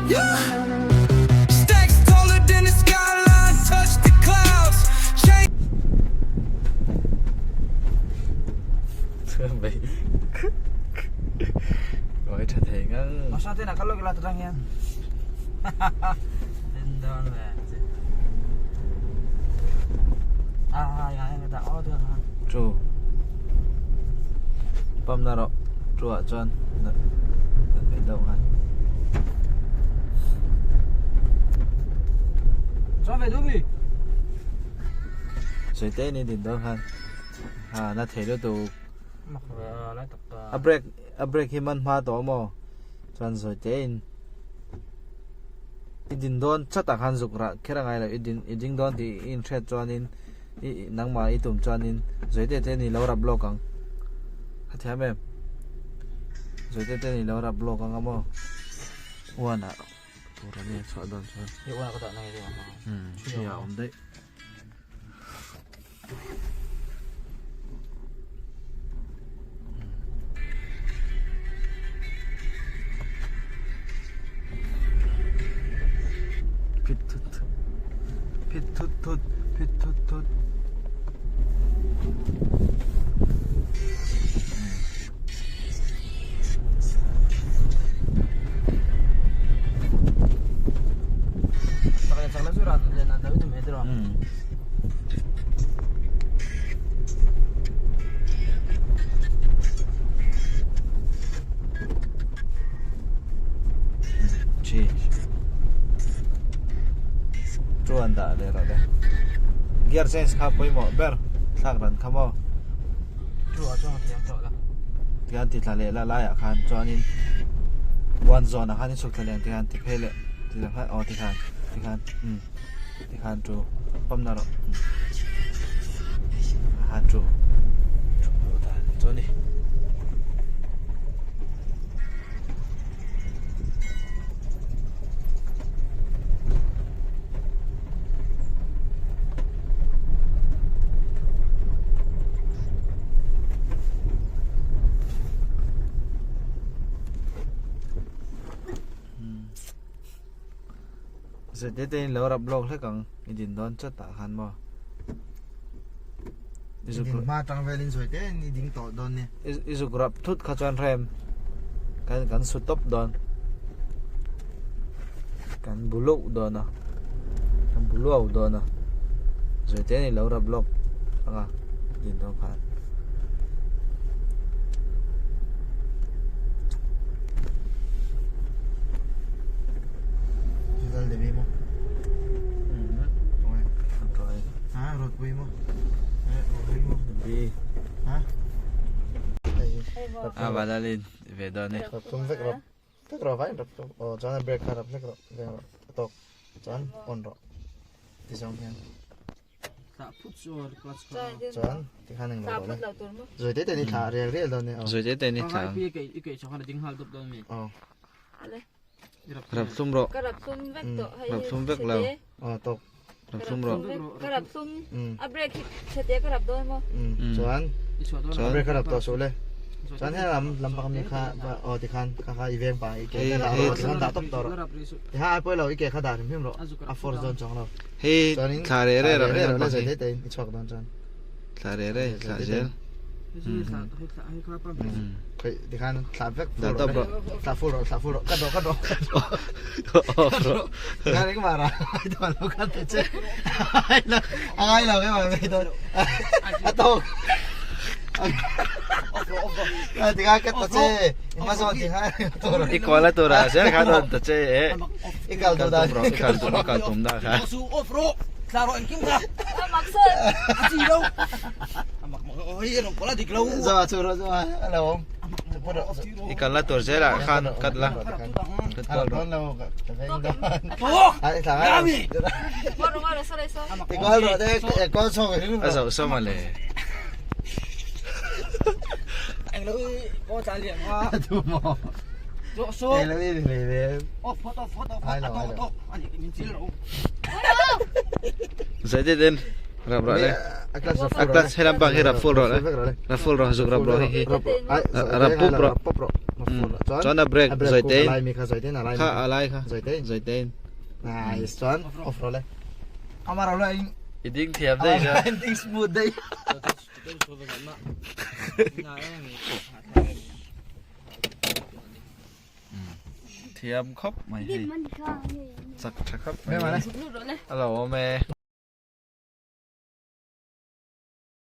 Stacks taller than the skyline, touch the clouds. Chain Oi tha thei ngang. Masa te na kal lo la tang hian. Den don ve. Ah ya ya ta o tu ha. True. Pam na rawh. True ah chuan na ve deuh ngai. Chuan ve du mi. Sawi te ni din dawn khan. Ha na thei lutuk. Mak ve lai tak ta. A break a break hi man hma tawh maw? Chuan sawi te in i din dawn chat ah khan zuk rah kher a ngai lo i din i ding dawn tih i inhriat chuanin i nangmah i tum chuanin zawi te te ni lo rap lawk ang a thiam em zawi te te ni lo rap lawk ang a maw uan ah tur a nia chhuah dawn chuan Hei uan ah ka dah nai ria umm hri a awm daih. Phit thut phit thut thut phit thut thut. Chuan dah leh rawh le. Gear change kha pawimawh ber thlak ran kha maw. Tikhan ti thla leh la laiah khan chuanin one zone ah khan in chhuk thla leh ang tikhan ti phei leh ti lang khan aw tikhan tikhan umm tikhan chu pump na rawh umm khan chu chu a ni. Zete te in lo rap lawk hlek ang i din dawn chat ah khan maw I din hma tang velin sawi te in i ding tawh dawn nia. I zuk rap thut kha chuan hrem kan kan su tawp dawn kan bu luh dawn a kan bu luau dawn a zawi te in i lo rap lawk ang a din dawn khan. A vanlalin ve dawn e. Rap tum vek rap vek rawh vai rap tum aw chuan a brake kha rap vek rawh veng rawh a tawk chuan on rawh ti zawng hian chuan tikhan englo rawh le zawi te te ni thla rial rial dawn e aw zawi te te ni thla aw rap tum rawh Ka rap tum vek tawh hei rap tum vek lo aw tawk rap tum rawh ka rap tum a brake hi chhete ka rap dawn maw chuan chuan brake kha rap tawh suh le chuan he lam lampang mi kha aw tikhan kha kha i veng pah i ke kha dah rawh tikhan dah tawp tawh rawh tikhan ai pawilo i ke kha dah hrim hrim rawh a force dawn chuang lo hei chuanin thla reh reh rawh reh he rawh le lampang zawi hi te te in i chhuak dawn chuan thla reh reh thla zel Tikhan thla vek Dah tawp rawh. Thla full rawh, thla full rawh. Ka dawh, ka dawh. Off rawh. Tikhan eng mah rah. Ai tuah lo ka ti che. Ai lo, a ngai lo em ai mai dawn. A tawk. Tikhan ka ta che. I hma zawn tikhan tawh rawh. I kual a tur ah zel khan rawn ta che e. I kal duh dan. I kal tum, i kal tum dah kha. Off rawh. Thla rawh engkim kha. A mak sawi. A chi lo. I kal la tur zel ah khan cut la cut kual rawh. A zoh sawm a le. Zai det in. Rap rawh le. A clutch rap A clutch he lampang hi rap full rawh le. Rap full rawh zuk rap rawh hi hi. Rap pup rawh. Rap pop rawh. Chuan a brake zawi te in. A lai mi kha zawi te in a lai mi. Kha a lai kha. Zawi te in. Zawi te in. Nice chuan off rawh le. Amar rawh le ing. I ding thiam daih na. Ding smooth daih. Thiam khawp mai hei. Chak tha khawp mai. A lo awm e.